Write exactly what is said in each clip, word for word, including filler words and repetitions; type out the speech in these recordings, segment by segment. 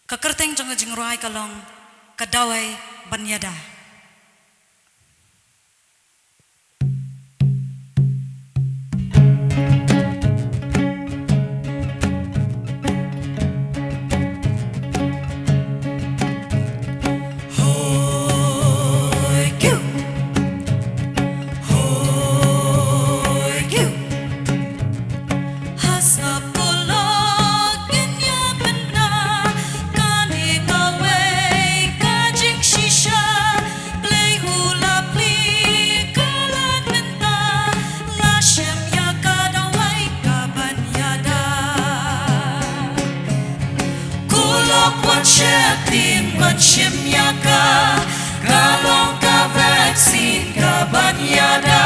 Ka kyrteng jong ka jingrwai ka long Ka Dawai Ban Ïada. Hoi kiu, hoi kiu. Ha sngap u lok ngin ïa pynbna, kane kawei ka jingshisha. Blei u la plie ka lad mynta, la shem ïa ka dawai ka ban ïada. Ko lok wat sheptieng ban shim ïa ka, ka long ka vaccine ka ban ïada.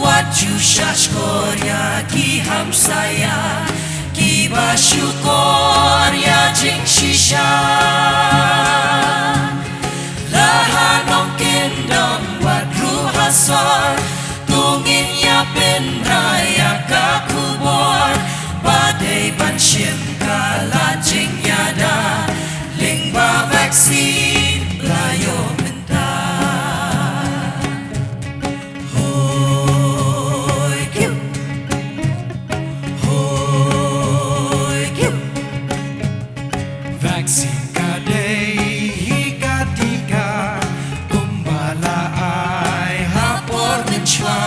Wat ju shahshkor ïa ki hamsaia, kiba shukor ïa jingshisha. La ha nongkyndong bad ruh ha sor, to ngin ïa pynbna ïa ka khubor ba dei ban shim ka lad jingïada lyngba vaccine la ïoh mynta. Hoi kiu, hoi kiu. Vaccine ka dei hi ka tika, kumba la ai ha por mynshuwa.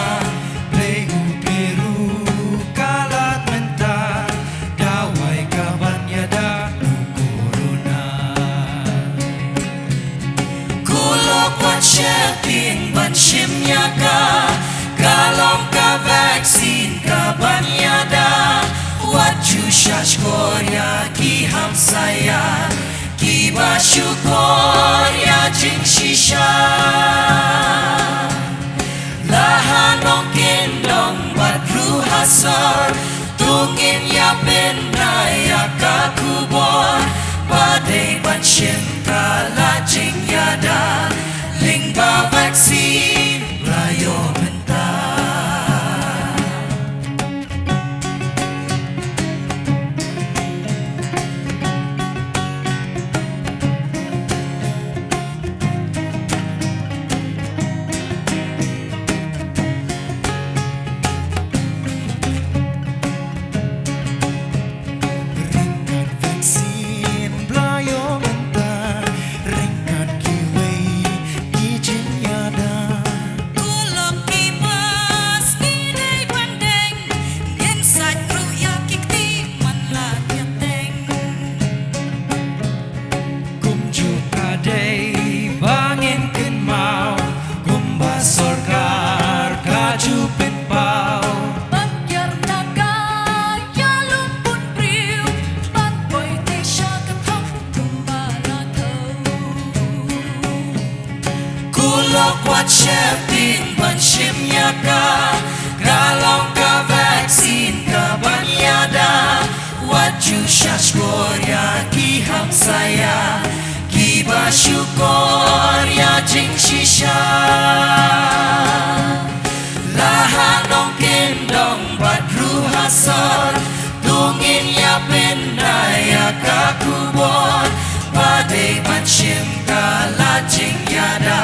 Blei u plie ruh ka lad mynta, dawai ka ban ïada u corona. Ko lok wat sheptieng ban shim ïa ka, ka long ka vaccine ka ban ïada. Wat ju shahshkor ïa ki hamsaia, kiba shukor ïa jingshisha. La ha nongkyndong bad ruh ha sor, to ngin ïa pynbna ïa ka khubor ba dei ban shim ka lad jingïada lyngba vaccine la ïoh mynta. Ryngkat vaccine ba la ïoh mynta, ryngkat kiwei ki jingïada. Ko lok ki mask ngi dei ban deng, ngin sait ruh ïa ki kti man la ïa teng. Kumjuh ka dei ba ngin kynmaw, kumba sorkar ka ju pynpaw. Ban kiar na ka ïalum bun briew, ban poi te sha ka thong kumba la thew. Ko lok wat sheptieng ban shim ïa ka, ka long ka vaccine ka ban ïada. Wat ju shahshkor ïa ki hamsaia, kiba shukor ïa jingshisha. La ha nongkyndong bad ruh ha sor, to ngin ïa pynbna ïa ka khubor ba dei ban shim ka lad jingïada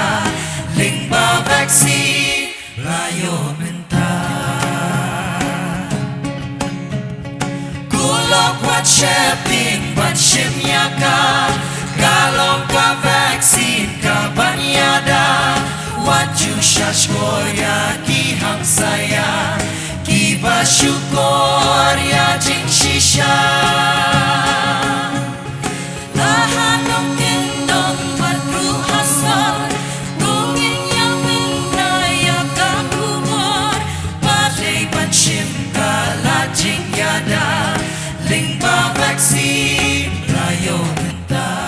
lyngba vaccine la ïoh mynta. Ko lok wat sheptieng ban shim ïa ka, ka long ka vaccine ka ban ïada. Wat ju shahshkor ïa ki hamsaia, kiba shukor ïa jingshisha. La ha nongkyndong bad ruh ha sor, to ngin ïa pynbna ïa ka khubor ba dei ban shim ka lad jingïada lyngba vaccine la ïoh mynta.